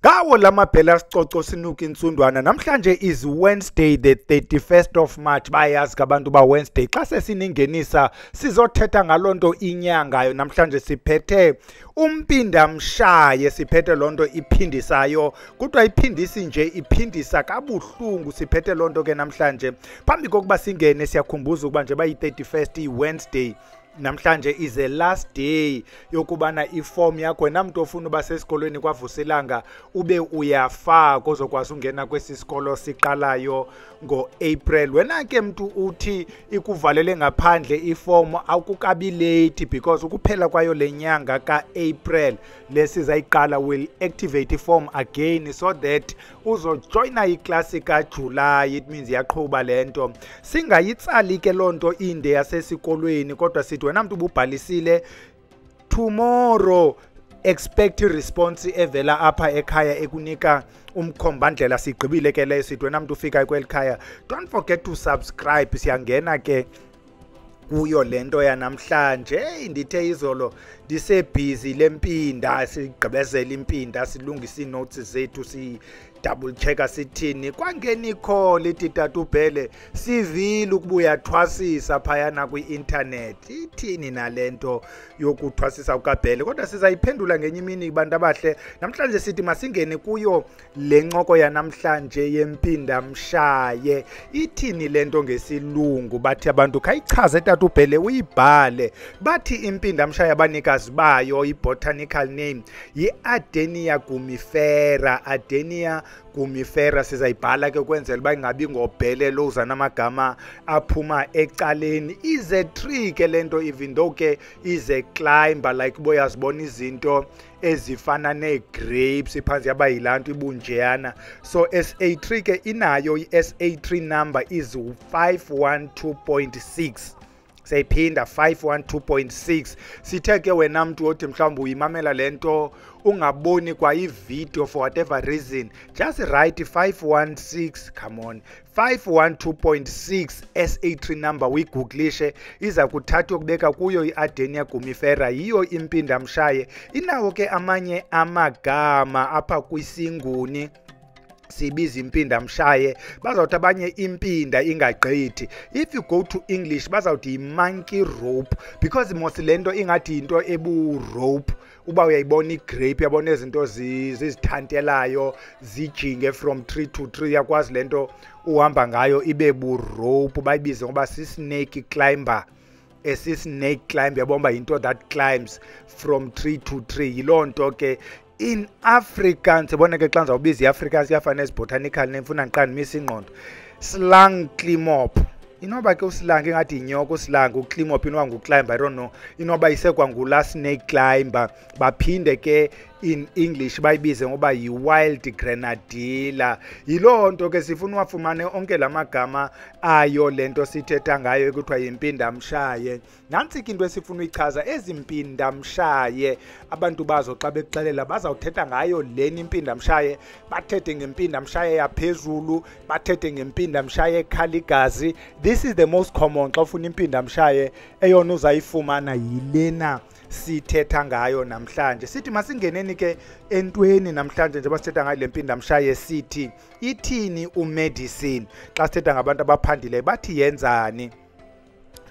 Ngawo lamabhela sicoco sinuka intsundwana. Namhlanje is Wednesday the 31st of March. Bayazi ke abantu ba Wednesday xa sesiningenisa sizothetha ngalonto inyangayo. Namhlanje siphethe umpindamshaye, siphethe lonto iphindisayo, kodwa iphindisi nje iphindisa kabuhlungu. Siphethe lonto ke namhlanje. Phambi kokuba singene siyakhumbuza ukuba nje bayi 31st Wednesday. Namhlanje is the last day yokubana iform yakho wena mntu ofuna uba sesikolweni kwaVusilanga ube uyafaka ozokwazi ungena kwesi sikolo siqalayo ngo-April. Wena ke mntu uthi ikuvalele ngaphandle iform, akukabi late because ukuphela kwayo le nyanga ka-April lesizayiqala will activate iform again so that uzojoyina iklasi kaJuly. It means iyaqhuba le nto. Singayitsali ke loo nto inde yasesikolweni, kodwa sithi wena mntu ububhalisile, tomorrow expect response evela apha ekhaya ekunika umkhombandlela. Sigqibile ke leyo. Sithi wena mntu ufika kweli khaya, don't forget to subscribe. Siyangena ke kuyo lento yanamhlanje. Hey, ndithe izolo ndisebhizi lempinda, sigqibezela impinda, silungisa ii-notes zethu, si double checka sithini. Kwangena i-call ithi, "Tata uBhele, sivile ukuba uyathwasisa phayana kwi-internet. Ithini nalento yokuthwasisa kukaBhele?" Kodwa sizayiphendula ngenye imini, bantu abahle. Namhlanje sithi masingene kuyo le ncoko yanamhlanje yempindamshaye. Ithini lento ngesilungu? Bathi abantu khayichaze, tata uBhele, uyibhale. Bathi impindamshaye, abanikazi bayo, i-botanical name yi-Adenia gumifera. Adenia gumifera, sizayibhala ke ukwenzela uba ingabi ngobhele lo uza namagama aphuma ecaleni. Is a tree ke lento, even though ke is a climber, like boyazibona izinto ezifana nee-grapes, iphantsi yaba yilaa nto ibunjeyana. So SA3 ke inayo i-SA3 number is 512.6. Siyayiphinda, 512.6. Sithe ke wena mntu othi mhlawumbi uyimamela le nto ungaboni kwa ividiyo for whatever reason, just write 516, come on, 512.6 SA3 number, uyi-googlishe, iza kuthatha yokubeka kuyo i-Adenia gumifera, yiyo impindamshaye. Inawo ke amanye amagama apha kwisinguni. Sibiza impindamshaye, bazawuthi abanye impinda ingagqithi. If you go to English, bazawuthi yi-monkey rope because mos le nto ingathi yinto ebu-rope. Uba uyayibona i-grape, uyabona ezinto zizithantelayo zijinge from tree to tree, uyakwazi le nto uhamba ngayo ibe bu-rope. Bayibize ngoba si-snake climber, esi-snake climb, yabona uba yinto that climbs from tree to tree. Yiloo nto ke. In Afrikaans, yabona ke xa ndizawubiza i-Afrikaans iyafana nezi-botanical name, funa ndiqala ndimise ingqondo. Slangklimop, inoba ke uslang ingathi yinyoka uslang, uklimop inoba ngu-climber, I don't know, inoba isekwangulaa snake climber. Baphinde ke in English bayibize ngoba yi-wild grenadilla. Yiloo nto ke. Sifuna uwafumane onke la magama ayo le nto sithetha ngayo ekuthiwa yimpindamshaye. Nantsi ke into esifuna uyichaza. Ezi mpindamshaye, abantu bazo xa bekuxelela bazawuthetha ngayo lena impindamshaye, bathethe ngempindamshaye yaphezulu, bathethe ngempindamshaye ekhala igazi. This is the most common. Xa ufuna impindamshaye, eyona uzayifumana yilena sithetha ngayo namhlanje. Sithi masingeneni ke entweni namhlanje. Njengoba sithetha ngayo le mpindamshaye, sithi ithini u-medicine? Xa sithetha ngabantu abaphandileyo, bathi yenzani?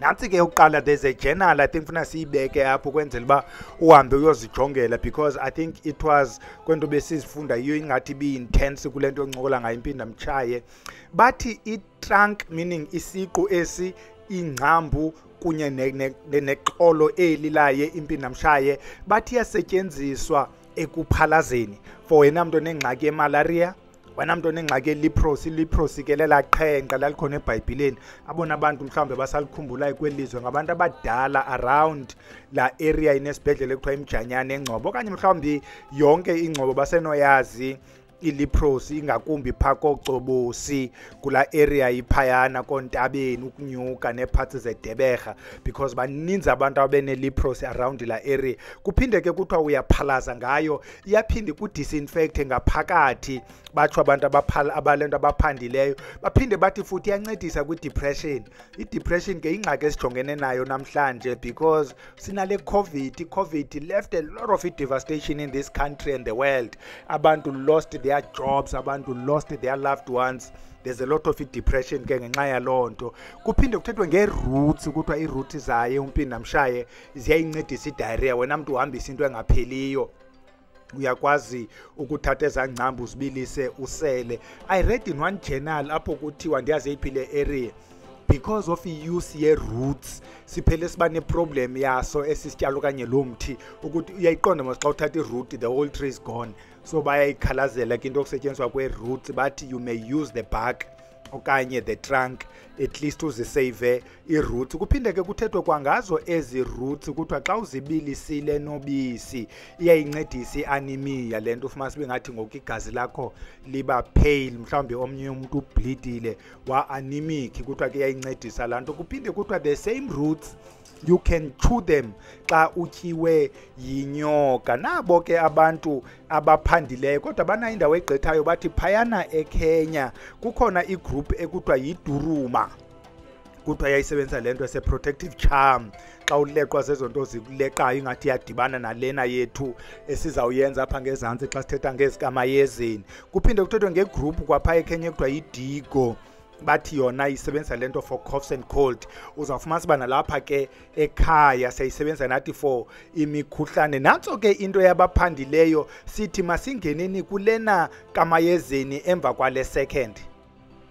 Nantsi ke yokuqala. There's a journal, I think funa siyibeke apho ukwenzela uba uhambe uyozijongela, because I think it was kwento besizifunda, yiyo ingathi ibi-intense kule nto yoncokola ngayo impindamtshaye. Bathi i-trunk, meaning isiqu esi, ingcambu kunye nexolo eli laye impindamshaye, bathi iyasetyenziswa ekuphalazeni for wena mntu onengxaki yemalaria, wena mntu onengxaki ye-leprosy. I-leprosy ke lelaa qhenqa lalikhona ebhayibhileni. Abona bantu mhlawumbi basalikhumbulayo kweli lizwe ngabantu abadala around la area inesibhedlele ekuthiwa iMjanyana eNgcobo, okanye mhlawumbi yonke iNgcobo basenoyazi. I-leprosy ingakumbi phaa koCobosi, kulaa area iphayana koNtabeni ukunyuka neeparts zeDeberha, because baninzi abantu abene-leprosy around laa area. Kuphinde ke kuthiwa uyaphalaza ngayo, iyaphinde ikudisinfecte ngaphakathi, batsho abantu abale nto abaphandileyo. Baphinde bathi futhi iyancedisa kwi-depression. I-depression ke ingxaki esijongene nayo namhlanje because sinale COVID. I-COVID left a lot of devastation in this country and the world. Abantu lost their jobs, abantu lost their loved ones. There's a lot of depression ke ngenxa yaloo nto. Kuphinde kuthethwe ngee-roots, kuthiwa ii-roots zaye umpindamshaye ziyayincedisa i-diarrhea. Wena mntu uhambisa into engapheliyo, uyakwazi ukuthatha ezaa ngcambu uzibilise usele. I read in one journal apho kuthiwa, ndiyazi eyiphi le area, because of i-use ye-roots siphele siba ne-problem yaso esi sityalo okanye lo mthi, ukuthi uyayiqonda mos xa uthatha i-root, the whole tree is gone. So bayayikhalazela ke into yokusetyenziswa kwee-roots, bathi you may use the bark okanye the trunk, at least uzisave ii-roots. Kuphinde ke kuthethwe kwangazo ezi roots, kuthiwa xa uzibilisile nobisi iyayincedisa i-anemia, le nto ufumanisa uba ingathi ngoku igazi lakho liba pale, mhlawumbi omnye umntu ubleedile wa-anemic, kuthiwa ke iyayincedisa laa nto. Kuphinde kuthiwa the same roots you can chew them xa utyiwe yinyoka. Nabo ke abantu abaphandileyo, kodwa banayo indawo egqithayo, bathi phayana eKenya kukhona igroup ekuthiwa yiDuruma, kuthiwa yayisebenzisa le nto ese-protective charm xa uleqwa zezo nto zikuleqayo, ingathi iyadibana nalena yethu esizawuyenza apha ngezantsi xa sithetha ngezikamayezeni. Kuphinde kuthethwe ngegroup kwapha eKenya ekuthiwa yiDigo, bathi yona isebenzisa le nto for coughs and cold. Uzawufumanisa uba nalapha ke ekhaya siyayisebenzisa nathi for imikhuhlane. Nantso ke into yabaphandileyo, sithi masingeneni kulena kamayezeni emva kwale second.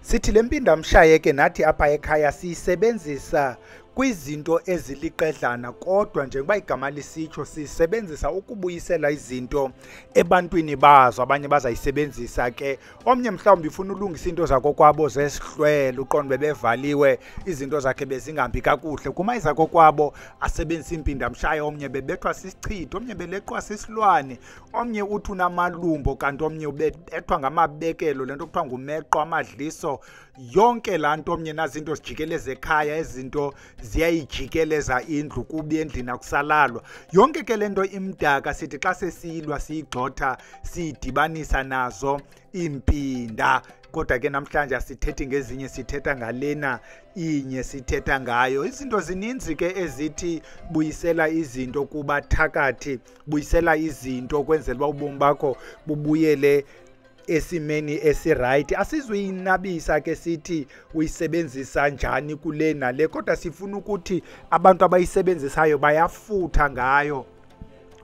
Sithi le mpindamshaye ke nathi apha ekhaya siyisebenzisa kwizinto eziliqedlana, kodwa njengoba igama lisitsho sisebenzisa ukubuyisela izinto ebantwini bazo. Abanye bazayisebenzisa ke, omnye mhlawumbi ufuna ulungisa into zakokwabo zesihlwele, uqonde bebevaliwe, izinto zakhe bezingahambi kakuhle, kuma izakokwabo asebenzise impindamshaye. Omnye bebethwa sisichitho, omnye beleqwa sisilwane, omnye uthi unamalumbo, kanti omnye ubethwa ngamabekelo, le nto kuthiwa ngumeqo, amadliso, yonke laa nto. Omnye nazi into zijikeleza ekhaya, izinto ziyayijikeleza indlu, kubi endlini akusalalwa. Yonke ke le nto imdaka, sithi xa sesilwa siyigxotha siyidibanisa nazo iimpinda. Kodwa ke namhlanje asithethi ngezinye, sithetha ngalena inye sithetha ngayo. Izinto zininzi ke ezithi buyisela izinto kubathakathi, buyisela izinto ukwenzela uba ubomi bakho bubuyele esimeni esirayithi. Asizuyinabisa ke sithi uyisebenzisa njani kule nale, kodwa sifuna ukuthi abantu abayisebenzisayo bayafutha ngayo.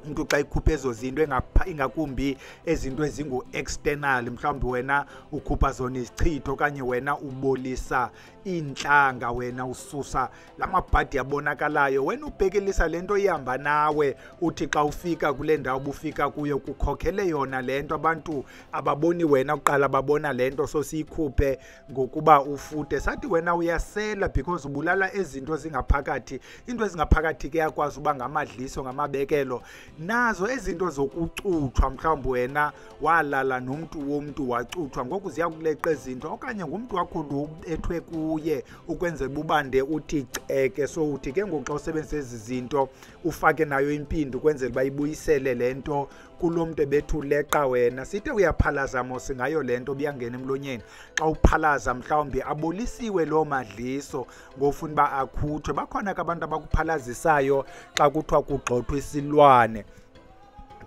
Umntu xa ikhupha ezo zinto, ingakumbi ezinto ezingu-external, mhlawumbi wena ukhupha zona izichitho, okanye wena ubolisa iintlanga, wena ususa la mabhadi abonakalayo, wena ubhekelisa le nto ihamba nawe, uthi xa ufika kule ndawo ubufika kuyo kukhokhele yona le nto. Abantu ababoni wena kuqala, babona le nto. So siyikhuphe ngokuba ufute. Sathi wena uyasela because ubulala ezinto zingaphakathi. Into ezingaphakathi ke yakwazi uba ngamadliso, ngamabekelo, nazo ezinto zokucuthwa. Mhlawumbi wena walala nomntu womntu wacuthwa, ngoku ziyakuleqa ezinto, okanye ngumntu wakho lo ubethwe kuye ukwenzela uba ubande uthi ceke. So uthi ke ngoku xa usebenzisa ezi zinto ufake nayo impinda ukwenzela uba ibuyisele le nto kulo mntu ebethu uleqa wena. Sithe uyaphalaza mos ngayo le nto buyangena emlonyeni. Xa uphalaza mhlawumbi abolisiwe loo madliso, ngofuna uba akhutshwe. Bakhona ke abantu abakuphalazisayo xa kuthiwa kugxothwa isilwane,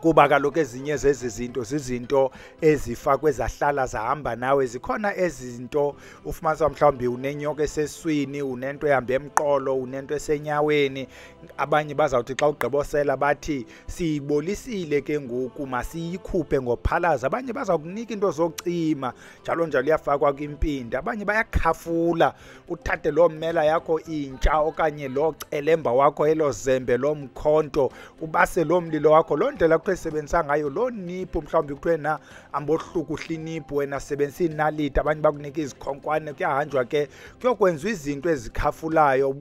kuba kaloku ezinye zezi zinto zizinto ezifakwe zahlala zahamba nawe. Zikhona ezinto ufumanisa mhlawumbi unenyoka eseswini, unento ehamba emqolo, unento esenyaweni. Abanye bazawuthi xa ugqibosela bathi siyibolisile ke ngoku masiyikhuphe ngophalaza. Abanye baza kunika into zocima, njalo njalo, iyafakwa kwimpinda. Abanye bayakhafula, uthathe loo mela yakho intsha okanye loo celemba wakho, elo zembe, loo mkhonto, ubase loo mlilo wakho. Loo ndlela kuthiwa isebenzisa ngayo loo niphu, mhlawumbi kuthiwe na ambohlukuhla iniphu, wena sebenzisa iinaliti. Abanye bakunika izikhonkwane, kuyahanjwa ke kuyokwenziwa izinto ezikhafulayo,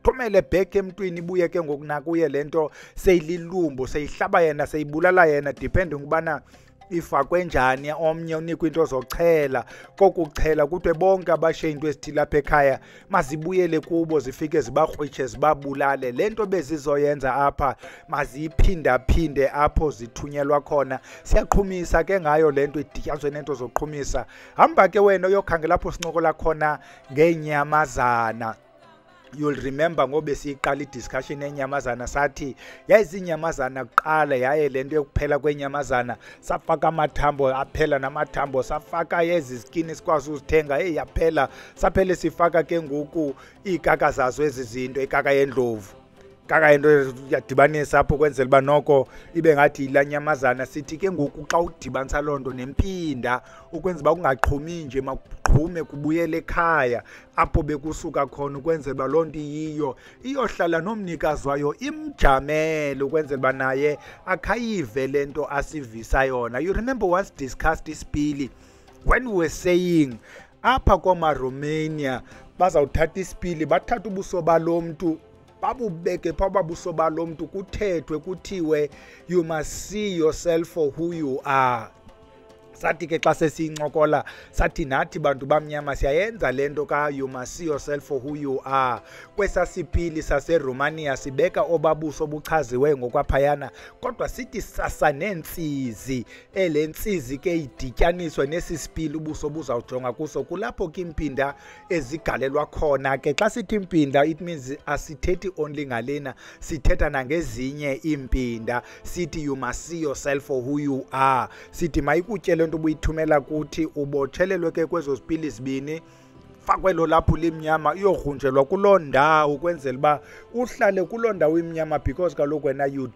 thumele back emntwini, ibuye ke ngoku nakuye le nto seyililumbo, seyihlaba yena, seyibulala yena, depending ubana Ifakwe njani? Omnye unikwa into zochela, kokuchela kuthiwe bonke abashiye into ezithile apha ekhaya mazibuyele kubo, zifike zibakrwitshe zibabulale. Le nto bezizoyenza apha maziyiphindaphinde apho zithunyelwa khona. Siyaqhumisa ke ngayo le nto, idityaniswe nento zoqhumisa. Hamba ke wena uyokhangela apho sincokola khona ngeenyamazana. You'll remember ngobe siyiqala i-discussion yenyamazana, sathi yayiziinyamazana kuqala, yaye le nto yokuphela kwenyamazana safaka amathambo, aphela namathambo, safaka ezi zikini sikwazi uzithenga, heyi yaphela. Saphele sifaka ke ngoku iikaka zazo ezi zinto, ikaka yendlovu, kaka yento uyadibanisa apho ukwenzela uba noko ibe ngathi yilaa nyamazana. Sithi ke ngoku xa udibanisa loo nto nempinda ukwenzela uba kungaqhumi nje, makuqhume kubuyele ekhaya apho bekusuka khona, ukwenzela uba loo nto iyiyo iyohlala nomnikazi wayo imjamele, ukwenzela uba naye akhayive le nto asivisa yona. You remember once discussed isipili when we were saying apha koomaRomania bazawuthatha isipili, bathathe ubuso balo mntu babubeke phaa babuso balo mntu, kuthethwe kuthiwe you must see yourself for who you are. Sathi ke xa sesiyincokola sathi nathi bantu bamnyama siyayenza le nto ka you must see yourself for who you are. Kwesaa sipili saseRomania sibeka obabuso obuchaziweyo ngokwaphayana, kodwa sithi sasa neentsizi. Ele ntsizi ke idityaniswe nesi sipili ubuso buzawujonga kuso, kulapho ke impinda ezigalelwa khona ke. Xa sithi impinda it means asithethi only ngalena, sithetha nangezinye iimpinda. Sithi you must see yourself for who you are. Sithi mayikutye le nto ubuyithumela kuthi, ubotshelelwe ke kwezo zipili zibini, fakwelo lapho limnyama, iyorhunjelwa kuloo ndawo ukwenzela uba uhlale kuloo ndawo imnyama, because kaloku wena you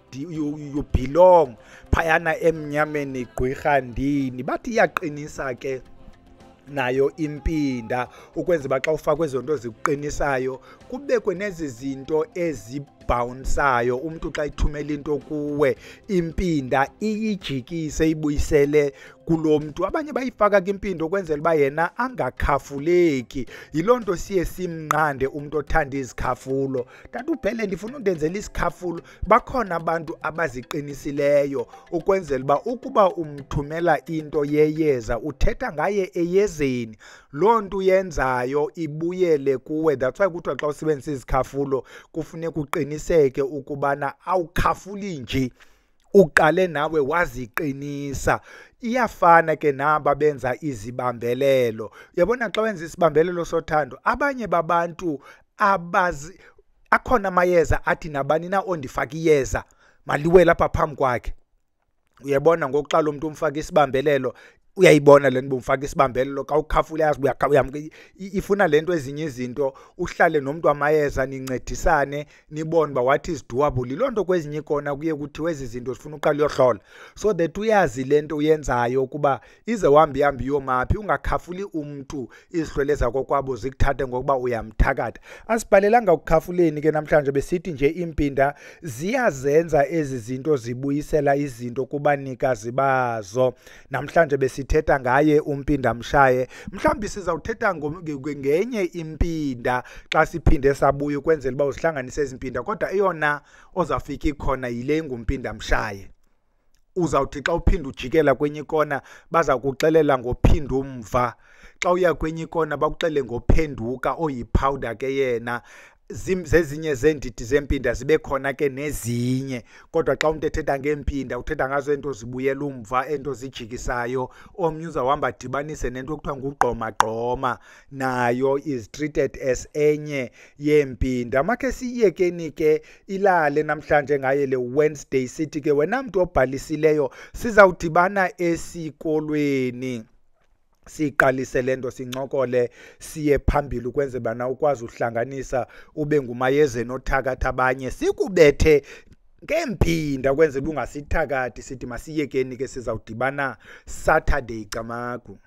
belong phayana emnyameni, gqwirha ndini. Bathi iyaqinisa ke nayo impinda ukwenzela uba xa ufakwe ezo nto zikuqinisayo kubekwe nezi zinto ezibhawunsayo. Umntu xa ithumela into kuwe impinda iyijikise ibuyisele kulo mntu. Abanye bayifaka ke impinda ukwenzela uba yena angakhafuleki. Yiloo nto siye simnqande umntu othanda izikhafulo. Tata uBhele, ndifuna undenzela isikhafulo. Bakhona abantu abaziqinisileyo ukwenzela uba ukuba umthumela into yeyeza uthetha ngaye eyezeni, loo nto uyenzayo ibuyele kuwe. That's why kuthiwa xa usebenzisa izikhafulo kufuneka uqiniseke ukubana awukhafuli nje, uqale nawe waziqinisa. Iyafana ke naba benza izibambelelo. Uyabona xa wenza isibambelelo sothando, abanye babantu abazi, akhona amayeza athi nabani na ondifaka iyeza maliwe lapha phambi kwakhe. Uyabona ngoku xa lo mntu umfaka isibambelelo, uyayibona le nto umfaka isibambelelo, xa ukhafula uyazi ifuna le nto ezinye izinto, uhlale nomntu amayeza nincedisane nibone uba what is doable. Yiloo nto kwezinye iikona kuye kuthiwe ezi zinto zifuna uqala uyohlola so that uyazi le nto uyenzayo ukuba ize uhambe ihambe iyomaphi, ungakhafuli umntu izihlwele zakokwabo zikuthathe ngokuba uyamthakatha. Asibhalelanga ukukhafuleni ke namhlanje, besithi nje iimpinda ziyazenza ezi zinto, zibuyisela izinto kubanikazi bazo. Namhlanje besithetha ngaye umpinda mshaye. Mhlawumbi sizawuthetha ngenye impinda xa siphinde sabuya ukwenzela uba uzihlanganise ezi mpinda, kodwa eyona ozawufika ikhona yile ingumpinda mshaye. Uzawuthi xa uphinda ujikela kwenye ikona baza kuxelela ngophinda umva, xa uya kwenye ikona bakuxele ngophenduka oyiphawuda ke yena. Zezinye zeendidi zempinda, zibe khona ke nezinye, kodwa xa umntu ethetha ngeempinda uthetha ngazo ento zibuyela umva, ento zijikisayo. Omnye uzawuhamba adibanise nento ekuthiwa ngugqomagqoma, nayo is treated as enye yeempinda. Makhe siyiyekeni ke ilale namhlanje ngaye le Wednesday. Sithi ke wena mntu obhalisileyo sizawudibana esikolweni, siqalise le nto, sincokole siye phambili ukwenzela bana ukwazi uhlanganisa ube ngumayezeni othakatha abanye, sikubethe ngeempinda ukwenzela uba ungasithakathi. Sithi masiyekeni ke, sizawudibana Saturday. Camagu.